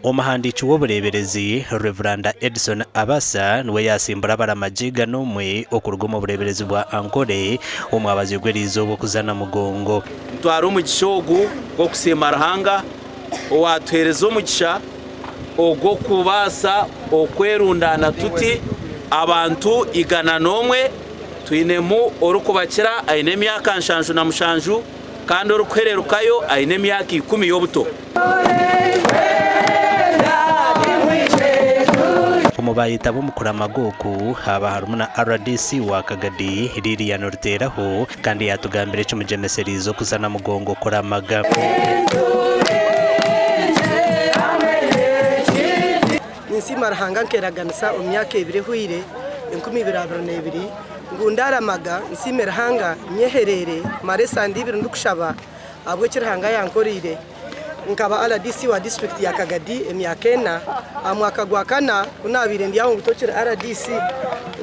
Omuhandiiki w'obureeberezi, Rev. Edson Abasa niwe yaasimbura abaramagi 101 okuruga omu bureeberezi bwa Ankole omwabazyo gw'eriizooba okuza Namugongo. Ntwara omugisha ogu gw'okusiima Ruhanga owaatuheereza omugisha ogw'okubaasa okwerundaana tuti abantu 101, twinemu orikubakira aine emyaka 77 kandi orikuhererukayo aine emyaka ikumi y'obuto. Omu baayetaba omu kuramaga oku haaba harimu na rdc wa Kagadi, Lilian Ruteraho kandi yaatugambira ekimugyemesereize okuza Namugongo kuramaga. Ninsiima Ruhanga nkeraganisa omu myaka ebiri ehweire, 2022, ngu ndaramaga nsiime Ruhanga nyehereere mare esande ibiri ndikushaba ahabw'eki Ruhanga yankoreire. Nkaba rdc wa disiturikiti ya Kagadi emyaka ena. Aha mwaka gwa kana ku naabaire ndi aho ngu tokiri rdc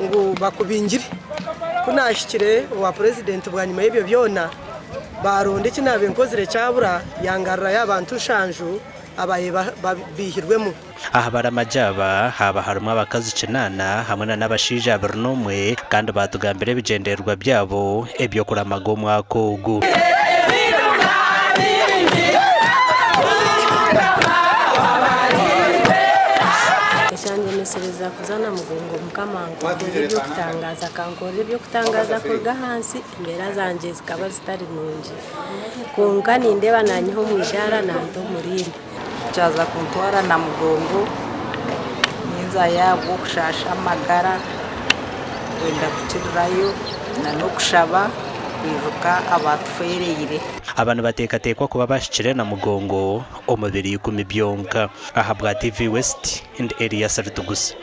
ngu bakubingire. Ku naahikire owa purezidenti bwanyima y'ebyo byona, baaronda eki naabaire nkozire kyabura, yangarurayo abantu nshanju abaabaire baihirwemu. Aha baramagi aba haaba harimu abakazi kinaana hamwe na n'abashaija 21 kandi baatugambira ebigyendererwa byabo eby'okuramaga omwaka ogu. Ekyangyemesereza kuza Namugongo Mukama ankorera eby'okutangaaza akankorera eby'okutangaaza kuruga ahansi embeera zangye zikaba zitari nungi kwonka nindeeba nanyiha omu idaara nanta omu rindi. Kyaza kuntwara Namugongo ninzayo ahabw'okushaasha amagara, kwenda kukirirayo n'okushaba kwijuka abaatufeereire. Aba nibateekateekwa kuba bahikire Namugongo omu biro ikumi byonka. Ahabwa TV West, ndi Elias Ritugusa.